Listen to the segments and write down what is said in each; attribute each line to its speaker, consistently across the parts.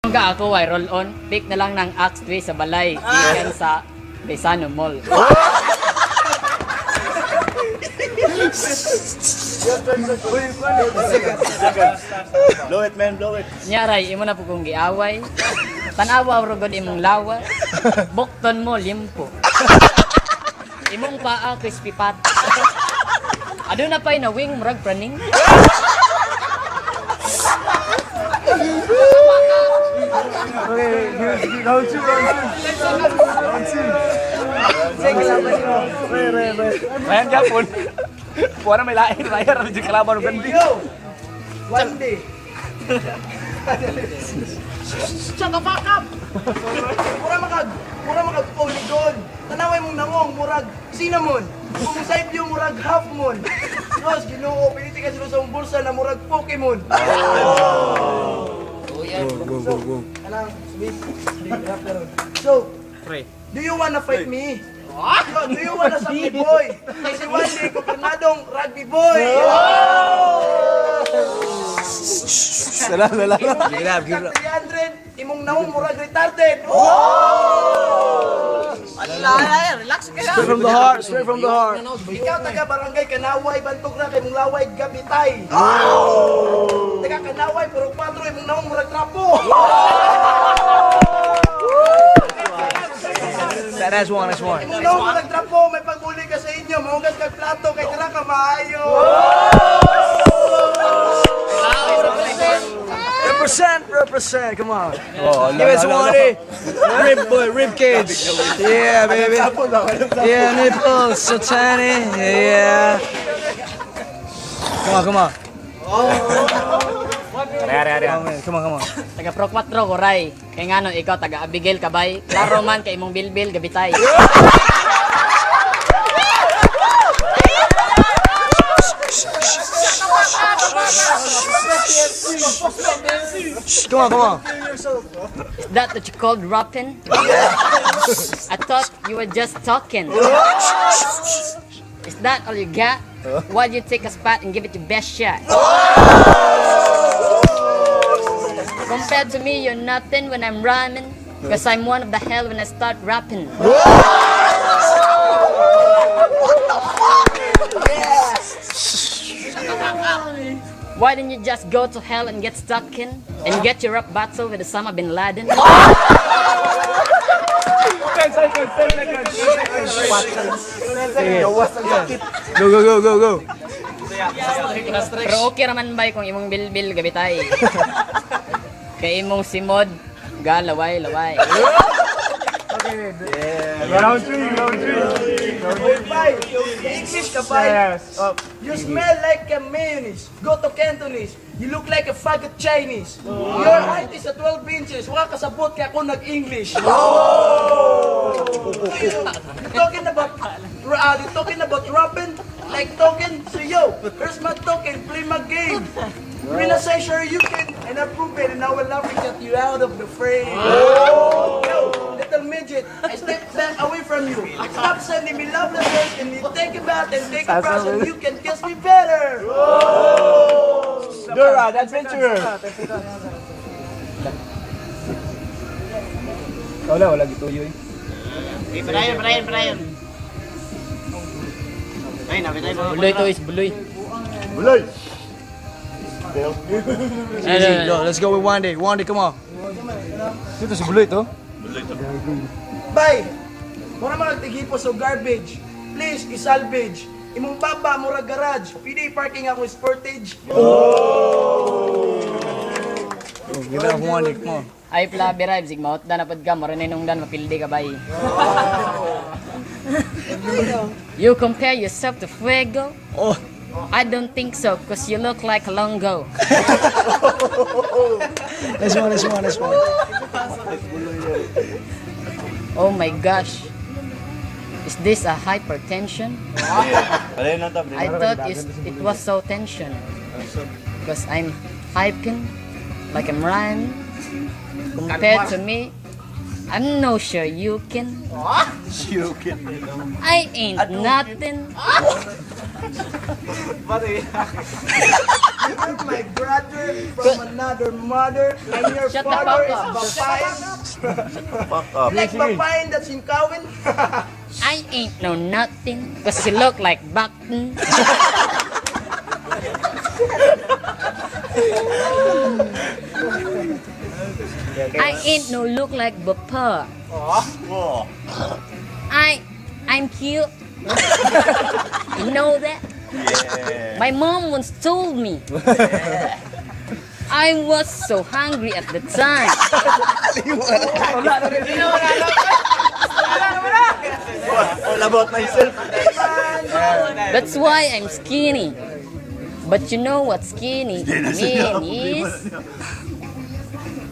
Speaker 1: Ka ako ay roll on, pick na lang ng Axe 3 sa balay, gikan sa Besano Mall.
Speaker 2: Blow it, man, blow it.
Speaker 1: Nyaray, imo na po kong giaway. Tanawa rogod imong lawa. Bukton mo limpo. Imong paa crispy pat. Aduna pa'y na wing murag praning.
Speaker 3: Okay, round two, round two. Round two. Re, re, re.
Speaker 4: Mayan gapon. Kuha na may lain, lain ra jud kalaban og gandi.
Speaker 5: Yo! One day. Shut the fuck up! Mura makag polygon. Tanaway mong nangong, murag cinnamon. Kung sa view, murag half moon. Diyos, Ginoo, piniti ka sila sa mong bulsa na murag Pokemon.
Speaker 3: Go, go, go.
Speaker 5: Anang, sweet. So, do you wanna fight me? Yo, do you wanna suck me, boy? Kasi one day, kupernadong rugby boy.
Speaker 3: Sala, sala.
Speaker 5: Give it up, give it up. 300, imong naong murag retarded. Oh!
Speaker 3: Straight from the heart, straight from the heart.
Speaker 5: Ikaw taga barangay Kanaway, bantog ra kay mong laway gabitay. Taga Kanaway, puro 4 imong naong murag trapo.
Speaker 3: That's one, that's one.
Speaker 5: Imong naong murag trapo, may pagbuli ka sa inyo, mahugas kag plato kay tira ka maayo.
Speaker 3: Represent, represent, come on. Give it to one, eh. Rib boy, rib cage. Yeah, baby. Yeah, nipples so tiny. Yeah. Come on, come on.
Speaker 4: Are, are, are.
Speaker 3: Come on, man. Come on, come on.
Speaker 1: Taga Pro 4 ko ray. Kay ngano ikaw taga Abigail kabay. Klaro man kay imong bilbil gabitay.
Speaker 3: Shh, come on, come on.
Speaker 1: Is that what you called rapping? I thought you were just talking. Is that all you got? Why do you take a spot and give it your best shot? Compared to me, you're nothing when I'm rhyming. 'Cause I'm one of the hell when I start rapping. Why didn't you just go to hell and get stuck in? And get your rap battle with Osama bin Laden?
Speaker 4: 10 seconds, 10 seconds.
Speaker 3: Go, go, go, go, go.
Speaker 1: Pero okay raman bay kung imong bilbil gabitay. Kay imong simod galaway laway.
Speaker 3: Round three, round three.
Speaker 5: Bye. English ka bay.
Speaker 3: Yes. Up.
Speaker 5: You smell like a mayonnaise. Go to Cantonese. You look like a faggot Chinese. Your height is a 12 inches. Wala kasabot kaya ako nag-English. You talking about rapping? Like talking? So yo, here's my token. Play my game. When I say sure you can, and I prove it, and I will never get you out of the frame. Yo, little midget, I step back away from you. Stop sending me love letters, and you think about and take a brush, and you can kiss me better.
Speaker 2: Dora, the adventurer.
Speaker 4: Wala, wala gituyo eh.
Speaker 6: Brian, Brian, Brian. Ay, nabitay mo.
Speaker 1: Buloy to is buloy.
Speaker 2: Buloy.
Speaker 3: Easy, go. Let's go with Wandy. Wandy, come on.
Speaker 4: Dito si Buloy to.
Speaker 5: Bye! Mura mga tigipos o garbage. Please, isalvage. Imong baba, mura garage. Pwede parking ako Sportage.
Speaker 3: Give it up, Wandy, come on.
Speaker 1: Ay pla berive sig maot na pud ka mura na nung dan mapildi ka bay. You compare yourself to Fuego?
Speaker 3: Oh.
Speaker 1: I don't think so, 'cause you look like a longo.
Speaker 3: That's one, that's one, that's one.
Speaker 1: Oh my gosh. Is this a hypertension? I thought it was so tension. 'Cause I'm hyping, like I'm rhyming. Compared to me, I'm no sure you can.
Speaker 2: You can.
Speaker 1: I ain't nothing.
Speaker 5: You're my brother from another mother, and your
Speaker 1: Shut the
Speaker 5: father
Speaker 1: fuck
Speaker 5: is
Speaker 1: up.
Speaker 5: Bapain.
Speaker 2: Fuck up.
Speaker 5: Like Bapain that's in Kawin.
Speaker 1: I ain't know nothing, cause you look like Button. I ain't no look like Bapa.
Speaker 2: Whoa.
Speaker 1: I'm cute. You know that?
Speaker 2: Yeah.
Speaker 1: My mom once told me. I was so hungry at the time.
Speaker 2: All about myself.
Speaker 1: That's why I'm skinny. But you know what skinny mean is?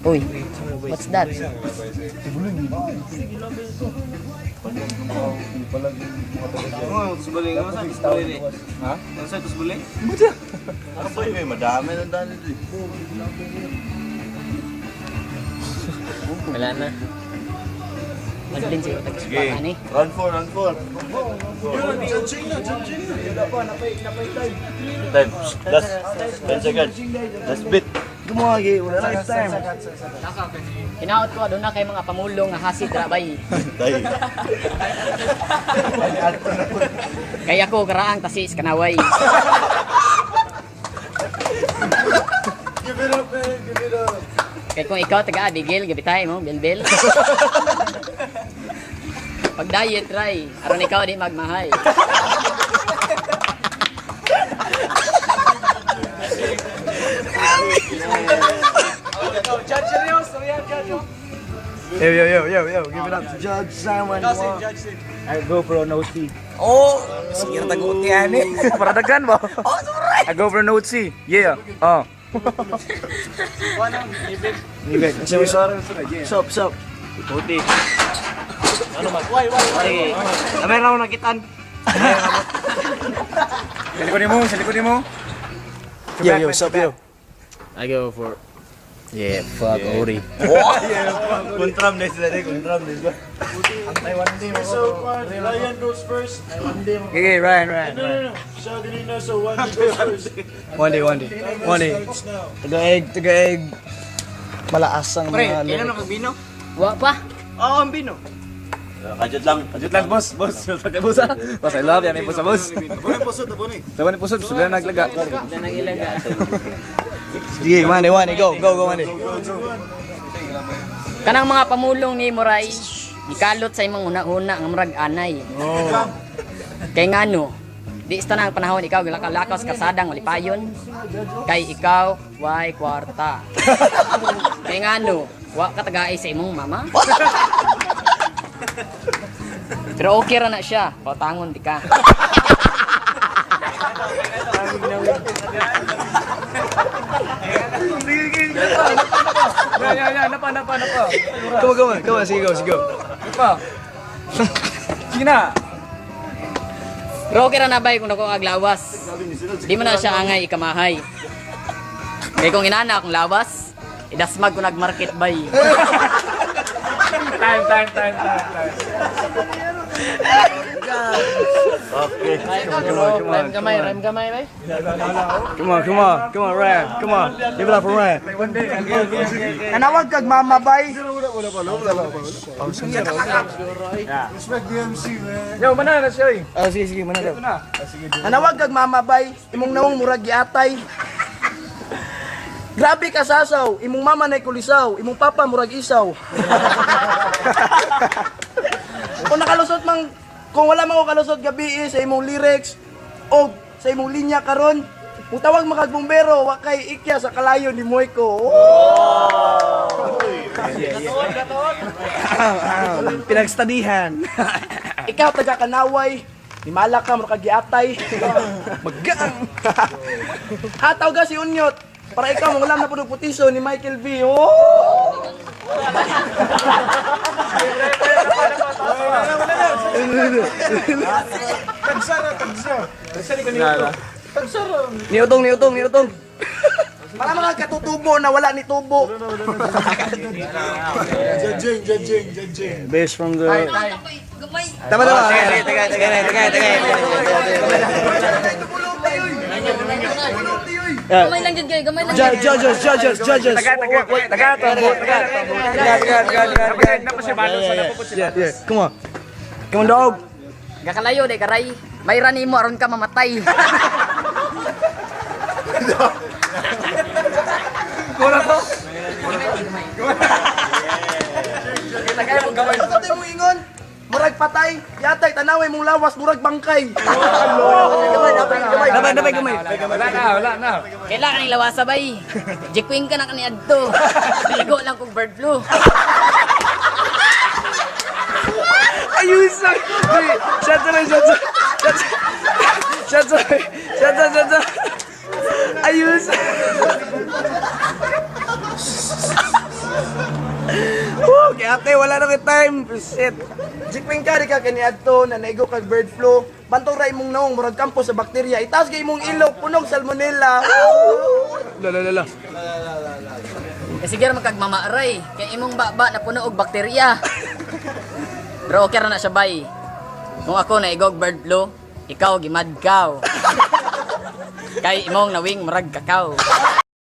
Speaker 1: Uy, what's that?
Speaker 2: Ano ba madami ng dali dito eh.
Speaker 1: Wala na. Maglin siya
Speaker 2: Sige,
Speaker 1: tag ani.
Speaker 2: run for, run for. Time. Last 10 seconds. Last bit.
Speaker 5: Come on, gay. Wala na time.
Speaker 1: Hinaot ko aduna kay mga pamulong nga hasid ra bay.
Speaker 2: Dahil.
Speaker 1: Kay ako karaang tasis kanaway.
Speaker 2: Give it up, man. Give it up.
Speaker 1: Kay kung ikaw taga Abigail, gabitay mo, bilbil. Pag diet try, aron ikaw di magmahay.
Speaker 5: Yo, yo, yo, yo, yo. Give it up to Judge Simon.
Speaker 4: I go for no C.
Speaker 3: Oh, sige na tag-utian eh.
Speaker 4: Para daghan ba?
Speaker 3: Oh, sorry.
Speaker 4: I go for no C. Yeah. Oh.
Speaker 5: Sup, sup.
Speaker 4: Puti.
Speaker 6: Damay na ako nakitaan.
Speaker 4: Sa likod nimo, sa likod nimo.
Speaker 5: Yo, yo, sup, yo.
Speaker 3: I go for... Yeah, fuck Ori.
Speaker 2: Kuntram na sila rin. Kuntram na sila.
Speaker 7: So, Ryan goes first.
Speaker 3: Okay, Ryan, Ryan.
Speaker 7: No, no. Siya na, so one goes first.
Speaker 3: One day, one day. One day.
Speaker 7: Starts now.
Speaker 5: Taga-egg, taga-egg. Malaas ang
Speaker 6: Pre,
Speaker 5: mga
Speaker 6: kailan na magbino?
Speaker 1: Wa pa.
Speaker 6: Oo, ang bino.
Speaker 2: Kajot lang.
Speaker 4: Kajot lang, boss. Boss, boss. Boss, I love yan. May boss, boss. Taban ni pusod, sudah naglaga.
Speaker 3: Sige, one day, one day. Go, go, go, one day.
Speaker 1: Kanang mga pamulong ni Moray, gikalot sa imong una-una nga murag anay. Kay ngano, di ista na ang panahon ikaw gilakaw-lakaw sa kasadang malipayon. Kay ikaw way kwarta. Kay ngano, wa ka tagaay sa imong mama. Pero okay ra na siya, pautangon di ka.
Speaker 4: Ya, ya, ya. Napa, napa, napa.
Speaker 3: Come on, come on, come on. Sige, go, sige, go.
Speaker 4: Napa. Sige na.
Speaker 1: Pero okay ra na bay kung nako aglawas. Di man na siya angay ikamahay. Kay kung inana akong lawas, idasmag ko nagmarket bay.
Speaker 4: Time, time, time, time, time.
Speaker 2: Okay.
Speaker 3: Come on, come on. Come on, come on, come on, come on, Ryan. Come on. Give it up for Ryan.
Speaker 5: Nanawag kag mama bay.
Speaker 7: Respect the MC, man.
Speaker 4: Yo, mana na siya eh.
Speaker 3: Oh, sige, sige, mana daw.
Speaker 4: Ito na.
Speaker 5: Nanawag kag mama bay. Imong nawong murag giatay. Grabe ka sasaw, imong mama nay kulisaw, imong papa murag isaw. Kung nakalusot mang kung wala man ko kalusot gabi sa imong lyrics o sa imong linya karon, mutawag makag bumbero wa kay ikya sa kalayo ni Moyko. Oh!
Speaker 3: Pinagstudihan.
Speaker 5: Ikaw taga Kanaway, ni mala ka murag giatay. Magang. Hataw ga si Unyot para ikaw mangulam na pud og putiso ni Michael V. Oh!
Speaker 7: Tagsara, tagsara.
Speaker 3: Niutong, niutong, niutong.
Speaker 5: Para mga katutubo na wala ni tubo.
Speaker 7: Judging, judging, judging.
Speaker 3: Based from the...
Speaker 1: Gamay.
Speaker 3: Tama, tama. Teka, teka, teka, teka,
Speaker 1: Gamay lang jud kayo, gamay lang.
Speaker 3: Judges, judges, judges.
Speaker 4: Taga, taga, taga, taga, taga.
Speaker 3: Taga, taga, taga, taga. Yeah, come on. Come on, dog.
Speaker 1: Gakalayo day karay. Mayra nimo aron ka mamatay.
Speaker 5: Sa mo ingon, murag patay, yatay tanaway mong lawas, murag bangkay. Gamay, gamay,
Speaker 3: Dabay, dabay, gamay.
Speaker 4: Wala na, wala na.
Speaker 1: Kailangan ni lawasa bay. Jikwing ka na kaniadto. Ligo lang kog bird flu.
Speaker 3: Ayun lang. Shut up, shut up. Shut up. Shut up, shut up. Ayun. Woo, kaya ate, wala na may time. Shit.
Speaker 5: Jikwing ka di ka kaniadto na naigo kag bird flu. Bantog ra imong naong murag kampo sa bakterya. Itaas kay imong ilok punog salmonella.
Speaker 3: La, la, la, la.
Speaker 1: Kasi gyud man kag mamaaray kay imong baba na puno og bakterya. Pero okay ra na siya bay. Kung ako naigog bird flu, ikaw gimadkaw. Kay imong nawing murag kakao.